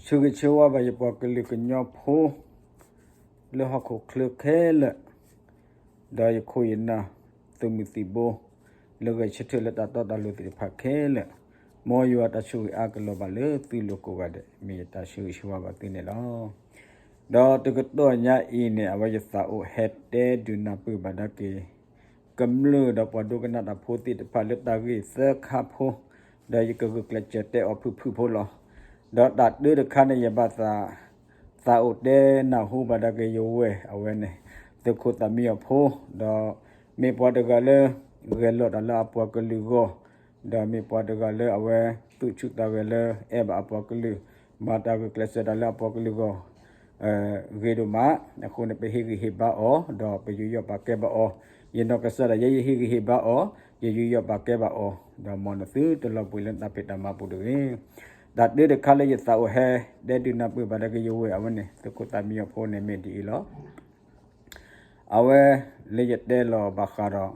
ဆၢဂ့ၤဆၢဝါဘၣ်ယပှၤကလုာ်ကညီဖိ လၢဟီၣ်ခိၣ်ချၢခဲလၢာ်, ဒီးယခိၣ်ယနၢ် သုးမုၢ်သံၣ်ဘိ လၢဂဲၤဆၢထၢၣ်လၢတၢ်တီတၢ်လိၤသ့ၣ်တဖၣ်ခဲလၢာ်, မ်ယွၤတၢ်ဆိၣ်ဂ့ၤအါကလီၤဘၣ်လၢသုလိၤကိးဂၤဒဲး မ့ၢ်ယတၢ်ဆၢဂ့ၤဆၢဝါဘၣ်သုန့ၣ်လီၤ. ဒီးတကတီၢ်ညါအံၤန့ၣ် အဝဲယသးအိၣ်ဟဲတဲဒုးနၢ်ပၢၢ်ဘၣ်ဒၣ်က့ၤ ကမျၢၢ်ဒီးပှၤဒိကနၣ်တၢ်ဖိသ့ၣ်တဖၣ်လၢတၢ်ဂ့ၢ်သၢခါဖိ, ဒီးယကဂုာ်ကျဲးစၢးတဲအီၤဖုၣ်ဖုၣ်ဖိလီၤ. ဒီးတၢ်တၢတခါန့ၣ် ယဘၣ်သး သးအိၣ်တဲနၢ်ဟူဘၣ်ဒၣ်က့ၤယဝဲၢ်အဝဲန့ၣ် သုးခိၣ်သးမံအီၤဖိ, ဒီးမ့ၢ်ပှၤတဂၤလၢ ဂဲၤလိာ်တၢ်လၢအပှၤကလုာ်ဂီၢ်, ဒီးမ့ၢ်ပှၤတဂၤလၢအဝဲသူၣ်ဆူၣ်သးဂဲၤလၢအဲၣ်ဘၣ်အပှၤကလုာ်, မၤတၢ်ဂုာ်ကျဲးစၢးတၢ်လၢအပှၤကလုာ်ဂီၢ် ဂ့ၤဒိၣ်မး, အဃိန့ၣ် ပဟ့ၣ်ဂံၢ်ဟ့ၣ်ဘါအီၤ ဒီးပယူးယီၣ်ပာ်ကဲဘၣ်အီၤ, ယနီၢ်ကစၢ်ဒၣ်ယဲယဟ့ၣ်ဂံၢ်ဟ့ၣ်ဘါအီၤ, ယယူးယီၣ်ပာ်ကဲဘၣ်အီၤ, ဒီးမ်နသုတလီၤဘှံးလၢတၢ်ဖံးတၢ်မၤပူၤတဂ့ၤ. တၢ်တၢတခါလၢယသးအိၣ်ဟဲ တဲဒုးနၢ်ပၢၢ်ဘၣ်ဒၣ်က့ၤယဝဲၢ်အဝဲန့ၣ် သုးခိၣ်သးမံအီၤဖိန့ၣ်မ့ၢ်ဒ်အံၤလီၤ. အဝဲလၢယတဲလီၤဘၣ်ဃးဒီး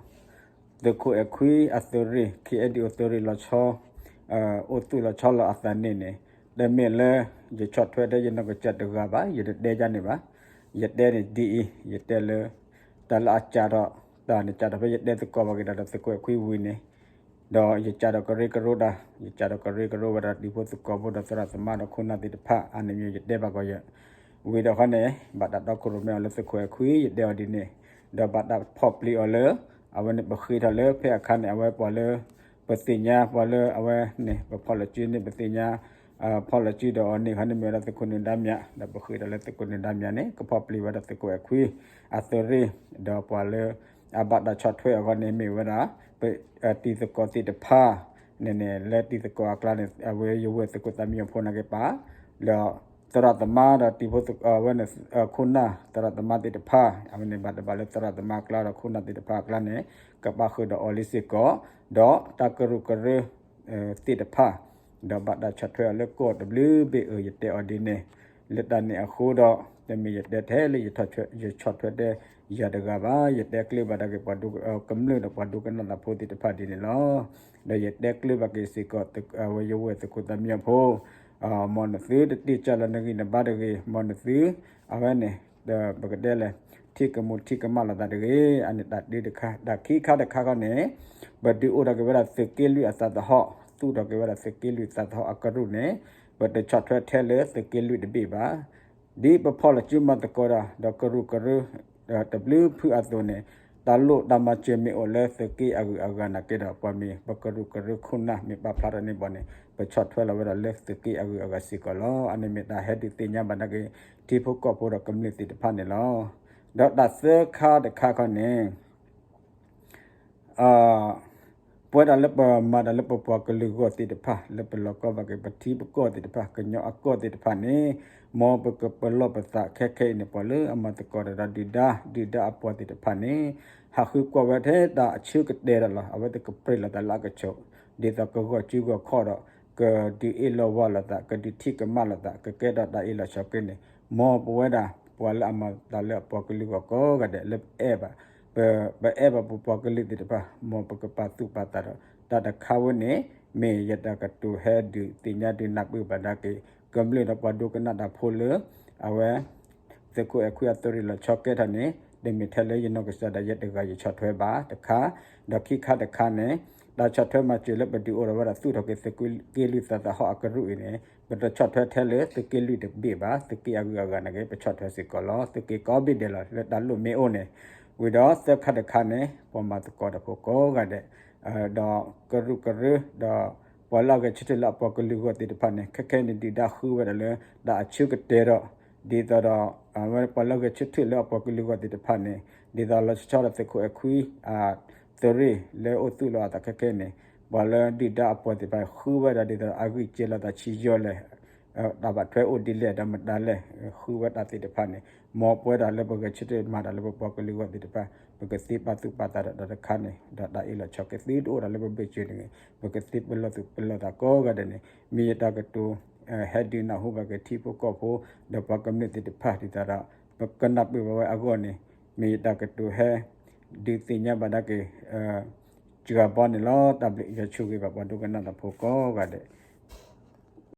သုးခိၣ်အဲၣ်ခွံအသုးရ့ၣ် KNDO သုးရ့ၣ်လီၤဆီ အိၣ်သူၣ်လီၤဆီလီၤအသးန့ၣ်န့ၣ်, တမ့ၢ်လၢယဆီၣ်ထွဲထဲယနီၢ်ကစၢ်တဂၤဘၣ်, ယတတဲယၤန့ၣ်ဘၣ်. ယတဲန့ၣ်ဒ်အံၤ, ယတဲလၢ တၢ်လၢအစးထီၣ် တၢ်န့ၣ်စးထီၣ်ဖဲယတဲသကိးဘၣ်က့ၤတၢ်ဒီးသုးခိၣ်အဲၣ်ခွံဝံၤန့ၣ် ဒီးယစးထီၣ်ကရၢကရိတၢ်, ယစးထီၣ်ကရၢကရိဝဲဒၣ်တံၤဖိသကိးဖိဒီးသရၣ်သမါဒီးခိၣ်နၢ်သ့ၣ်တဖၣ် အါန့ၣ်မ့ၢ်ယတဲဘၣ်ကီးယဲၢ် ဝံၤဒီးခီန့ၣ် ဘၣ်တၢ်တီခိၣ်ရိၣ်မဲအီၤလၢသုးခိၣ်အဲၣ်ခွံ ယတဲအီၤဒ်န့ၣ်, ဒီးဘၣ်တၢ်ဖီၣ်ပျံၤအီၤလၢ အဝဲန့ၣ်ပဃ့ထီၣ်လၢဖဲအခါန့ၣ် အဝဲပှၤလၢ ပသ့ၣ်ညါ ပှၤလၢအဝဲန့ၣ် ပဖီၣ်လီၤစုန့ၣ် ပသ့ၣ်ညါ ဖီၣ်လီၤစုဒီးအီၤန့ၣ် ခီန့ၣ်မ့ၢ်ဝဲဒၣ်သုးခိၣ်နၢၤဒါမၠး, ဒီးပဃ့ထီၣ်လၢသုးခိၣ်နၢၤဒါမၠးန့ၣ် ကဖီၣ်ပျံၤဝဲဒၣ်သုးခိၣ်အဲၣ်ခွံ အသုးရ့ၣ်, ဒီးပှၤလၢ အဘၣ်တၢ်ဆီၣ်ထွဲအဂီၢ်န့ၣ်မ့ၢ်ဝဲဒၣ် ပ တံၤသကိးသ့ၣ်တဖၣ်န့ၣ်န့ၣ် လၢတံၤသကိးအကျါန့ၣ် အဝဲယဝဲၢ်သုးခိၣ်သးမံအီၤဖိန့ၣ်က့ၤပၣ်, ဒီးသရၣ်သမါဒီးတံၤဖိသကိးဝဲန့ၣ် ခိၣ်နၢ်သရၣ်သမါသ့ၣ်တဖၣ် အဝဲန့ၣ်ဘၣ်တဘၣ်လၢသရၣ်သမါအကျါဒီးခိၣ်နၢ်သ့ၣ်တဖၣ်အကျါန့ၣ် ကပၣ်ဃုာ်ဒီးအီၤလံစ့ၢ်ကီး, ဒီးတၢ်ကရူၢ်ကရၢ သ့ၣ်တဖၣ်, ဒီးဘၣ်တၢ်ဆီၣ်ထွဲအီၤလၢကီၢ်တဘျုးဘ့ၣ်အၢ ယတဲအီၤဒ်န့ၣ်, လၢတၢ်န့ၣ်အဃိဒီး တမ့ၢ်ယတဲထဲလၢ ယဆီၣ်ထွဲတဲယၤတဂၤဘၣ်, ယတဲကျၢၤဘၣ်ဒၣ်က့ၤပှၤဒိကမျၢၢ်ဒီးပှၤဒိကနၣ်တၢ်ဖိသ့ၣ်တဖၣ်ဒ်န့ၣ်လီၤ. ဒီးယတဲကျၢၤဘၣ်က့ၤစ့ၢ်ကီး အဝဲယဝဲၢ်သုးခိၣ်သးမံအီၤဖိ, မ်နသုတတ့ၢ်ကၢ်လီၤနဂံၢ်နဘါတဂ့ၤ, မ်နသု အဝဲန့ၣ် ပကတဲလဲၣ် ထံၣ်ကမူထံၣ်ကမၣ်လိာ်သးတဂ့ၤ, အန့ၣ်တၢ်တၢတခါ, တၢ်ခံခါတခါခီန့ၣ် ပဒုးအိၣ်ထီၣ်က့ၤဝဲဒၣ်သုးက့လွံၢ်အသးသဟီၣ်, သူၣ်ထီၣ်က့ၤဝဲဒၣ်သုးက့လွံၢ်သးသဟီၣ်အကရူၢ်န့ၣ် ပတဆီၣ်ထွဲထဲလၢသုးက့လွံၢ်တဘ့ၣ်ဘၣ်. ဒ်ပဖီၣ်လီၤစုမၤသကိးတၢ် ဒီးကရူၢ်ကရၢ တဘျုးဖုအသိးန့ၣ် တၢ်လိၣ်တၢ်မၤစၢၤမ့ၢ်အိၣ်လၢသုးက့အဂုၤအဂၤနာ်က့ဒီး ပှၤမ့ၢ်ပကရူၢ်ကရၢခိၣ်နၢ်မ့ၢ်ပာ်ဖျါထီၣ်န့ၢ်ဘၣ်န့ၣ် ပဆီၣ်ထွဲလီၤဝဲဒၣ်လၢသုးက့အဂုၤအဂၤစ့ၢ်ကီးလီၤ. အန့ၣ်မ့ၢ်တၢ်ဟဲဒုးသ့ၣ်ညါဘၣ်ဒၣ်က့ၤ ထံဖိကီၢ်ဖိဒီးကမျၢၢ်သ့ၣ်တဖၣ်န့ၣ်လီၤ. ဒီးတၢ်သၢခါတခါခီန့ၣ် ပဝဲဒၣ်လၢပမၤတၢ်လၢပပှၤကလုာ်ဂီၢ်သ့ၣ်တဖၣ် လၢပလီၢ်ကီဘၣ်က့ၤ ပထံပကီၢ်သ့ၣ်တဖၣ် ကညီအကီၢ်သ့ၣ်တဖၣ်န့ၣ် မ်ပကပလီၢ်ပသးခဲခဲအံၤန့ၣ် ပှၤလၢအမၤသကိးတၢ်ဒီးဒုၣ်ဒါ ဒုၣ်ဒါအပှၤသ့ၣ်တဖၣ်န့ၣ် ဟးဃုကွၢ်ဝဲထဲတၢ်အဆၢကတဲာ်ဒီးလီၤ. အဝဲသ့ၣ်ကပြဲးလိာ်သးလၢအကဆူး ဒ်သိးကဂီၢ်စုဂီၢ်ခီၣ်ဒီး ကဒုးအ့ၣ်လိာ်ဝီလိာ်သး ကဒုးထံၣ်ကမၣ်လိာ်သး ကကဲထီၣ်တၢ်အ့ၣ်လိာ်ဆိးက့န့ၣ် မ်ပဝဲဒၣ် ပှၤလၢအမၤတၢ်လၢအပှၤကလုာ်ဂီၢ်ကိးဂၤဒဲး လၢပအဲၣ်ဘၣ် ပအဲၣ်ဘၣ်ပပှၤကလုာ်သ့ၣ်တဖၣ် မ်ပကပာ်သူၣ်ပာ်သးဒီး တၢ်တခါဝဲန့ၣ် မ့ၢ်ယတၢ်ကတိၤဟဲဒုးသ့ၣ်ညါဒုးနၢ်ပၢၢ်ဘၣ်ဒၣ်က့ၤ ကမျၢၢ်ဒီးပှၤဒိကနၣ်တၢ်ဖိလၢ အဝဲ သုးခိၣ်အဲၣ်ခွံအသုးရ့ၣ်လီၤဆီကဲထီၣ်န့ၣ် တမ့ၢ်ထဲလၢယနီၢ်ကစၢ်ဒၣ်ယဲတဂၤယဆီၣ်ထွဲဘၣ်တခါ, ဒီးခံခါတခါန့ၣ် တၢ်ဆီၣ်ထွဲမၤစၢၤလၢပဒုးအိၣ်ထီၣ်ဝဲဒၣ်သူၣ်ထီၣ်က့ၤသုးက့လွံၢ်သးသဟီၣ်အကရူၢ်အံၤန့ၣ် ပတဆီၣ်ထွဲထဲလၢသုးက့လွံၢ်တဘ့ၣ်ဘၣ်, သုးက့အဂုၤအဂၤနာ်က့ ပဆီၣ်ထွဲစ့ၢ်ကီးလီၤ. သုးက့ကိးဘ့ၣ်ဒဲးလီၤ လၢတၢ်လိၣ်မ့ၢ်အိၣ်န့ၣ် ဝံၤဒီးသၢခါတခါန့ၣ် ပှၤမၤသကိးတၢ်ဖိကိးဂၤဒဲး ဒီးကရူၢ်ကရၢ ဒီးပှၤလၢအဂဲၤဆၢထၢၣ်လၢအပှၤကလုာ်ဂီၢ်သ့ၣ်တဖၣ်န့ၣ် ခဲခဲအံၤန့ၣ် ဒုၣ်ဒါဃုဝဲဒၣ်လၢတၢ်အဆၢကတဲာ်ဒီး ဒ်သိးဒီး အဝဲပှၤလၢအဂဲၤဆၢထၢၣ်လၢအပှၤကလုာ်ဂီၢ်သ့ၣ်တဖၣ်န့ၣ် ဒ်သိးလီၤဆီဆီဒီးသုးခိၣ်အဲၣ်ခွံ အသုးရ့ၣ်လၢအိၣ်သူၣ်လီၤအသးခဲခဲအံၤန့ၣ် ပှၤလၢဒုၣ်ဒါအပှၤသ့ၣ်တဖၣ်ဃုဝဲဒၣ်ဒ်သိးဒီးအဂံၢ်စဲၤလီၤသးဆံယီၤလဲၣ် တၢ်ဘၣ်ထွဲအိၣ်ဒ်လဲၣ်ဒီးမတၤလဲၣ် ဃုဝဲတၢ်သ့ၣ်တဖၣ်န့ၣ် မ်ပဝဲဒၣ်လၢပဂဲၤဆၢထၢၣ်မၤတၢ်လၢပပှၤကလုာ်ဂီၢ်သ့ၣ်တဖၣ် ပကသ့ပာ်သူၣ်ပာ်သးဒီးတၢ်တခါန့ၣ် ဒီးတၢ်အ့ၣ်လိာ်ဆိးက့သုတအိၣ်ဒၣ်လၢပဘၢၣ်စၢၤန့ၣ် ပကသ့ပလီၢ်သူၣ်ပလီၢ်သးကိးဂၤဒဲးန့ၣ် မ့ၢ်ယတၢ်ကတိၤ ဟဲဒုးနၢ်ဟူဘၣ်က့ၤထံဖိကီၢ်ဖိ ဒီးပှၤကမျၢၢ်သ့ၣ်တဖၣ်ဒ်သိးဒီး ပကနၢ်ပၢၢ်ဘၣ်ဝဲအဂီၢ်န့ၣ် မ့ၢ်ယတၢ်ကတိၤဟဲ ဒုးသ့ၣ်ညါဘၣ်ဒၣ်က့ၤ စှၤဘီန့ၣ်လီၤ. တၢ်ဘျုးယွၤဆိၣ်ဂ့ၤဘၣ်ပှၤဒိကနၣ်တၢ်ဖိကိးဂၤဒဲး